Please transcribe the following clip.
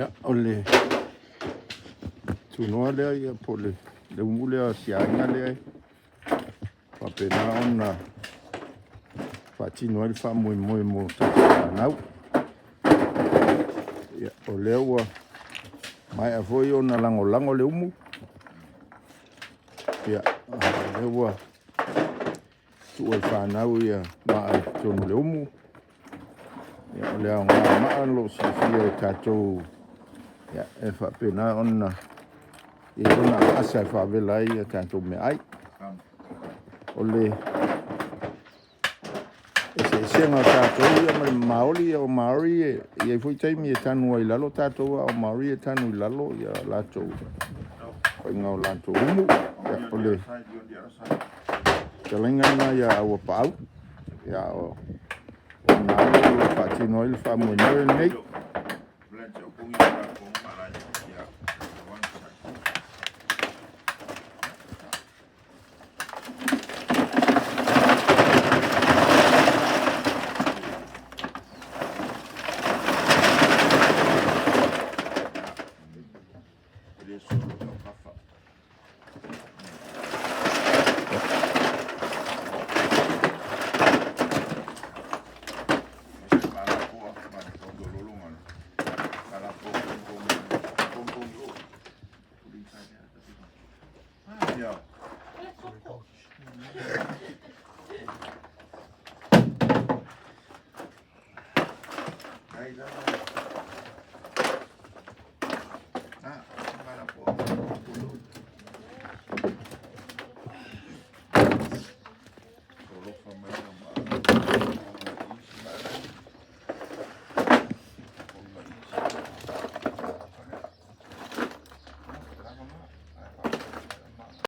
Ia, o le tunoa lea ia po o le umu lea a si aiga lea e faapena ona faatino ai le faamoemoe mo tatou fanau. Ia, o lea ua maea foi ona lagolago le umu, ia, o lea ua tuu e le fanau maa i totonu o le umu. Ia, o le aoga o maa o lo o silafia e tatou, e faapena ona i ai lona aasa e faavela ai tatou meaai. O le eseesega o tatou ma le Maori, o Maori e i ai foi taimi e tanu ai i lalo tatou, a o Maori e tanu i lalo latou faiga o latou umu. Ia, o le fetalaiga lena ia Auapaau, o alo o lo o faatino ai le faamoemoe lenei.